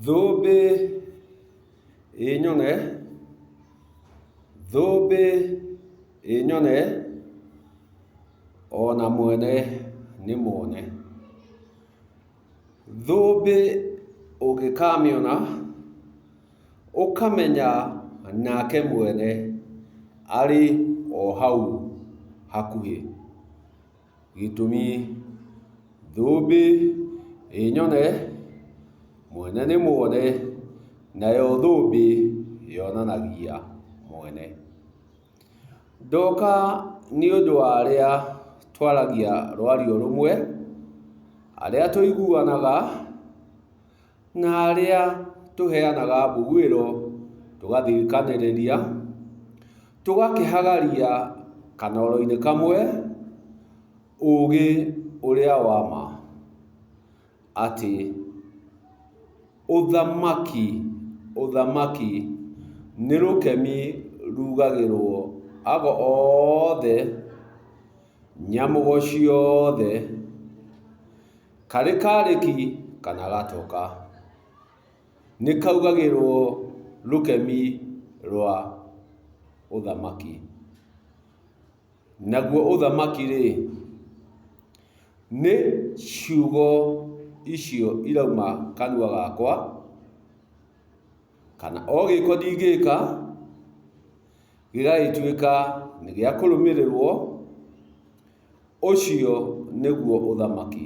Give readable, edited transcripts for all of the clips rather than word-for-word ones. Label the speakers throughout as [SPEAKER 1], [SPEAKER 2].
[SPEAKER 1] Thũmbĩ ĩnyone, thũmbĩ ĩnyone, ona mwene nĩ muone. Thũmbĩ ũngĩkamĩona, ũkamenya nake mwene arĩ o hau hakuhĩ. Gĩtũmi, thũmbĩ ĩnyone, mwene nĩ muone, nayo thũmbĩ yonanagia mwene. Ndoka nĩ ũndũ wa arĩa twaragia rwario rũmwe, arĩa tũiguanaga, na arĩa tũheanaga mbuguĩro, tũgathikanĩrĩria, tũgakĩhagaria kanoro-inĩ kamwe, ũgĩ ũrĩa wa ma, atĩ ũthamaki, ũthamaki nĩ rũkemi rugagĩrwo ago othe, nyamũgo ciothe, karĩ karĩki kana gatoka, nĩ kaugagĩrwo rũkemi rwa ũthamaki. Naguo ũthamaki rĩ, nĩ ciugo icio irauma kanua gakwa, kana o gĩko ndingĩka, gĩgagĩtuĩka nĩ gĩa kũrũmĩrĩrwo, ũcio nĩguo ũthamaki.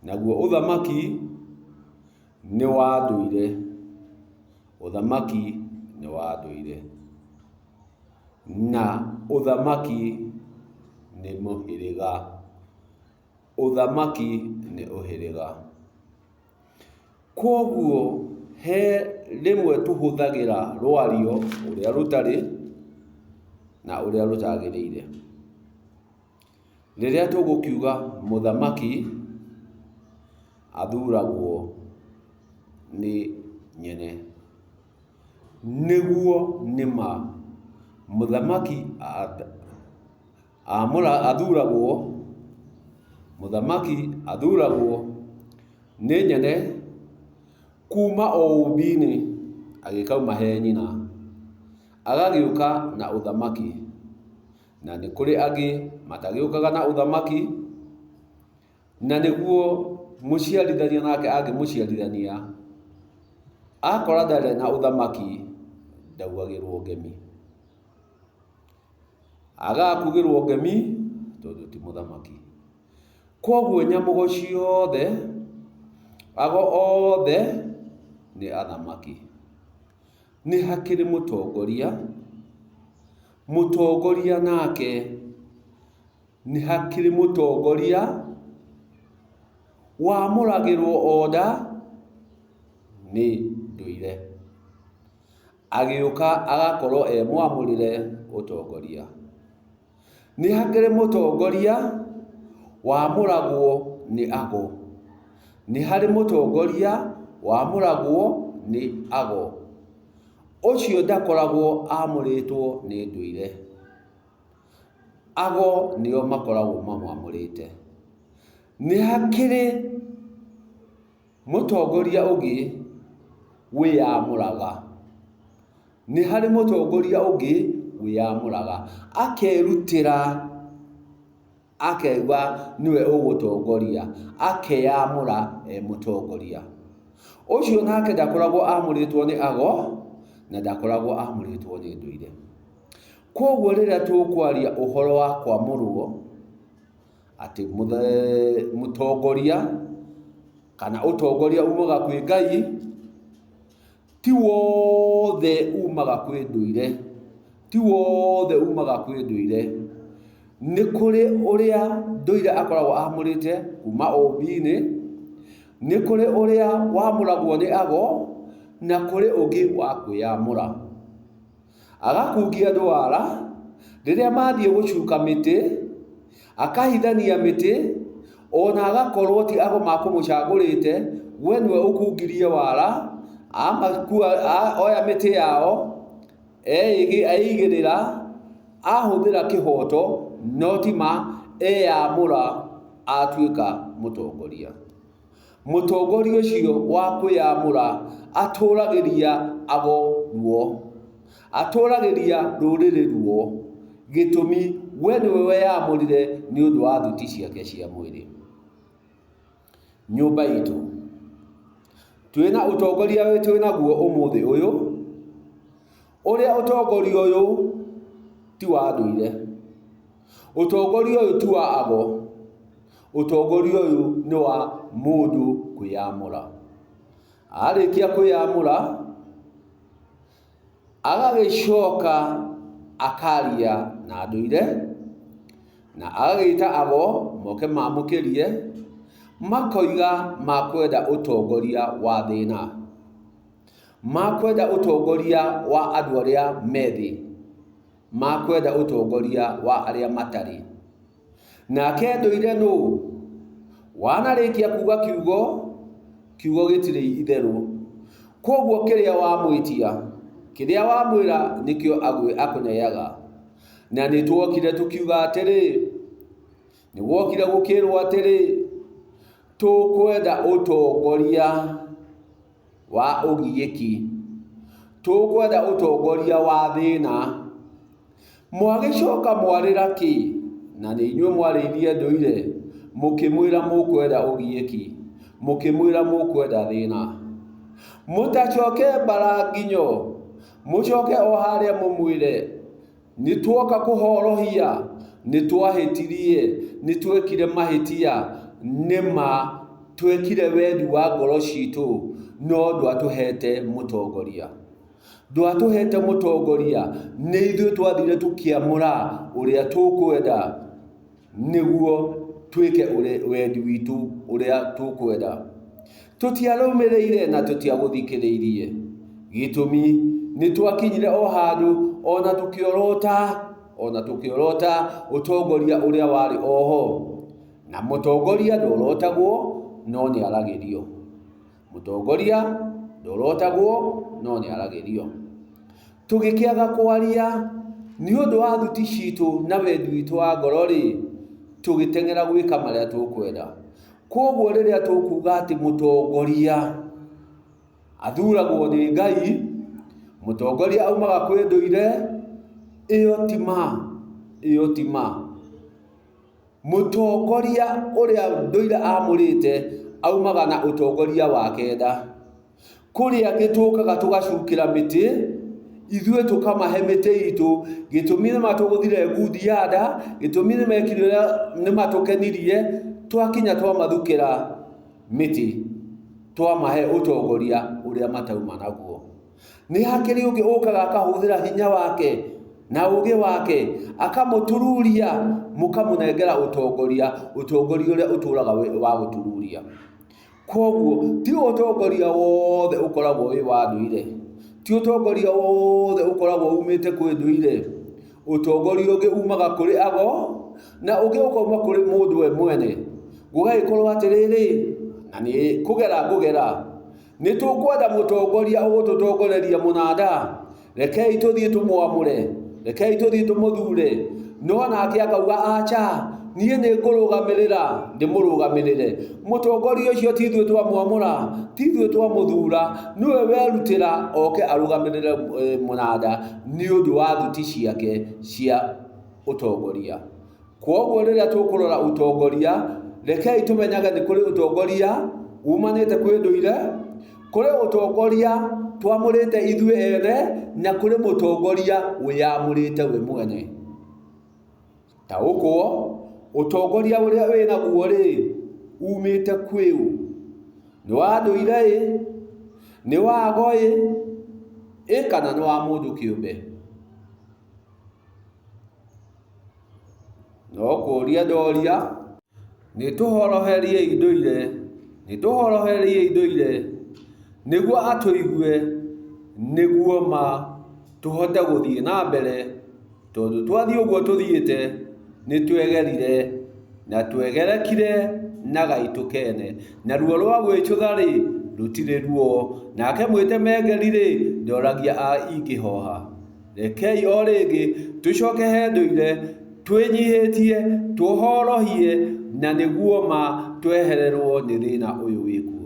[SPEAKER 1] Naguo ũthamaki nĩ wa ndũire. Ũthamaki nĩ wa ndũire. Na ũthamaki nĩ mũhĩrĩga. Ũthamaki nĩ ũhĩrĩga. Kwoguo he rĩmwe tũhũthagĩra rwario ũrĩa rũtarĩ na ũrĩa rũtagĩrĩire. Rĩrĩa tũgũkiuga mũthamaki athuragwo nĩ nyene. Nĩguo nĩma mũthamaki athuragwo, mũthamaki athuragwo nĩ nyene kuma o ũmbi-inĩ agĩkauma he nyina, agagĩũka na ũthamaki. Na nĩ kũrĩ angĩ matagĩũkaga na ũthamaki, na nĩguo mũciarithania nake angĩmũciarithania, akora ndarĩ na ũthamaki, ndaugagĩrwo ngemi. Agaga kugĩrwo ngemi tondũ ti mũthamaki. Kwoguo nyamũgo ciothe, ago othe nĩ athamaki. Nĩ hakĩrĩ mũtongoria, mũtongoria nake nĩ hakĩrĩ mũtongoria wamũragĩrwo order nĩ ndũire. Agĩũka agakorwo e mwamũrĩre ũtongoria. Nĩ hakĩrĩ mũtongoria wamũragwo nĩ ago. Nĩ harĩ mũtongoria wamũragwo nĩ ago. Ũcio ndakoragwo amũrĩtwo nĩ ndũire. Ago nĩo makoragwo mamwamũrĩte. Nĩ hakĩrĩ mũtongoria ũngĩ wĩyamũraga. Nĩ harĩ mũtongoria ũngĩ wĩyamũraga, akerutĩra, akauga nĩwe ũgũtongoria, akeyamũra e mũtongoria. Ũcio nake ndakoragwo amũrĩtwo nĩ ago, na ndakoragwo amũrĩtwo nĩ ndũire. Koguo rĩrĩa tũkwaria ũhoro wa kwamũrwo, atĩ mũtongoria kana ũtongoria umaga kwĩ Ngai, ti wothe umaga kwĩ ndũire, ti wothe umaga kwĩ ndũire. Nĩ kũrĩ ũrĩa ndũire akoragwo amũrĩte kuma ũmbi-inĩ, nĩ kũrĩ ũrĩa wamũragwo nĩ ago, na kũrĩ ũngĩ wa kwĩyamũra. Agakungia ndwara, rĩrĩa mathiĩ gũcuka mĩtĩ, akahithania mĩtĩ, ona agakorwo ti ago makũmũcagũrĩte, we nĩwe ũkungirie wara, amakua, oya mĩtĩ yao, eigĩrĩra, ahũthĩra kĩhoto, no ti ma, eyamũra atuĩka mũtongoria. Mũtongoria ũcio wa kwĩyamũra atũragĩria ago ruo, atũragĩria rũrĩrĩ ruo. Gĩtũmi we nĩwe weyamũrire nĩ ũndũ wa thuti ciake cia mwĩrĩ. Nyũmba itũ twĩna ũtongoria twĩ naguo ũmũthĩ ũyũ, ũrĩa ũtongoria ũyũ ti wa ndũire, ũtongoria ũyũ ti wa ago, ũtongoria ũyũ nĩ wa mũndũ kwĩyamũra. Arĩkia kwĩyamũra, agagĩcoka akaria na ndũire, na agagĩta ago moke mamũkĩrie, makoiga makwenda ũtongoria wa thĩna, makwenda ũtongoria wa andũ arĩa me thĩ, makwenda ũtongoria wa arĩa matarĩ. Nake ndũire nũ? Wanarĩkia kuga kiugo, kiugo gĩtirĩ itherũ. Kwoguo kĩrĩa wamwĩtia, kĩrĩa wamwĩra nĩkĩo akũneaga. Na nĩ twokire tũkiuga atĩrĩ, nĩ gwokire gũkĩrwo atĩrĩ, tũkwenda ũtongoria wa ũgiĩki, tũkwenda ũtongoria wa thĩna. Mwagĩcoka mwarĩra kĩ? Na nĩ inyuĩ mwarĩirie ndũire, mũkĩmwĩra mũkwenda ũgiĩki, mũkĩmwĩra mũkwenda thĩna. Mũtacoke mbaranginyo, mũcoke o harĩa mũmwĩre, nĩ tuoka kũhorohia, nĩ twahĩtirie, nĩ twekire mahĩtia, nĩ ma twekire wendi wa ngoro citũ, no ndwatũhete mũtongoria. Ndwatũhete mũtongoria, nĩ ithuĩ twathire tũkĩamũra ũrĩa tũkwenda nĩguo twĩke wendi witũ ũrĩa tũkwenda. Tũtiarũmĩrĩire na tũtiagũthikĩrĩirie. Gĩtũmi nĩ twakinyire o handũ ona tũkĩorota, ona tũkĩorota ũtongoria ũrĩa warĩ oho. Na mũtongoria ndorotagwo no nĩ aragĩrio. Mũtongoria ndorotagwo no nĩ aragĩrio. Tũgĩkĩaga kwaria nĩ ũndũ wa thuti citũ na wendi witũ wa ngoro-rĩ, tũgĩteng'era gwĩka marĩa tũkwenda. Kwoguo rĩrĩa tũkuga atĩ mũtongoria athuragwo nĩ Ngai, mũtongoria aumaga kwĩ ndũire, ĩyo ti ma, ĩyo ti ma. Mũtongoria ũrĩa ndũire amũrĩte aumaga na ũtongoria wa kenda. Kũrĩ angĩ tũkaga tũgacukĩra mĩtĩ, ithuĩ tũkamahe mĩtĩ itũ, gĩtũmi nĩ matũgũthire ngundi ya nda, gĩtũmi nĩ mekire ũrĩa nĩ matũkenirie, twakinya twamathukĩra mĩtĩ, twamahe ũtongoria ũrĩa matauma naguo. Nĩ hakĩrĩ ũngĩ ũkaga akahũthĩra hinya wake na ũgĩ wake akamũtururia mũkamũnengera ũtongoria, ũtongoria ũrĩa ũtũraga wa gũtururia. Koguo ti ũtongoria wothe ũkoragwo wĩ wa ndũire, ti ũtongoria wothe ũkoragwo umĩte kwĩ ndũire. Ũtongoria ũngĩ umaga kũrĩ ago na ũngĩ ũkauma kũrĩ mũndũ we mwene. Gũgagĩkorwo atĩrĩrĩ, na nĩ kũgera ngũgera, Nĩ tũkwenda mũtongoria ũgũtũtongoreria mũnanda. Rekei tũthiĩ tũmwamũre, rekei tũthiĩ tũmũthure. No nake akauga aca, niĩ nĩ ngũrũgamĩrĩra, ndĩmũrũgamĩrĩre. Mũtongoria ũcio ti ithuĩ twamwamũra, ti ithuĩ twamũthura, nĩwe werutĩra oke arũgamĩrĩre mũnanda nĩ ũndũ wa thuti ciake cia ũtongoria. Kwoguo rĩrĩa tũkũrora ũtongoria, rekei tũmenyage nĩ kũrĩ ũtongoria umanĩte kwĩ ndũire, kũrĩ ũtongoria twamũrĩte ithuĩ ene, na kũrĩ mũtongoria wĩyamũrĩte we mwene. Ta ũkwo, ũtongoria ũrĩa wĩ naguo rĩ, umĩte kwĩ ũ? Nĩ wa ndũire ĩ? Nĩ wa ago ĩ? Ĩ kana nĩ wa mũndũ kĩũmbe? No kũũria ndoria, nĩ tũhoroherie ndũire, nĩ tũhoroherie ndũire, nĩguo atũigue, nĩguo ma tũhote gũthiĩ na mbere, tondũ twathiĩ ũguo tũthiĩte, nĩ twegerire na twegerekire na gaitũ kene, na ruo rwa gwĩcũtha-rĩ, rũtirĩ ruo, nake mwĩtemengeri-rĩ, ndoragia ingĩhoha. Rekei o rĩngĩ tũcoke he ndũire, twĩnyihĩtie, tũhorohie, na nĩguo ma twehererwo nĩ thĩna ũyũ wĩkuo.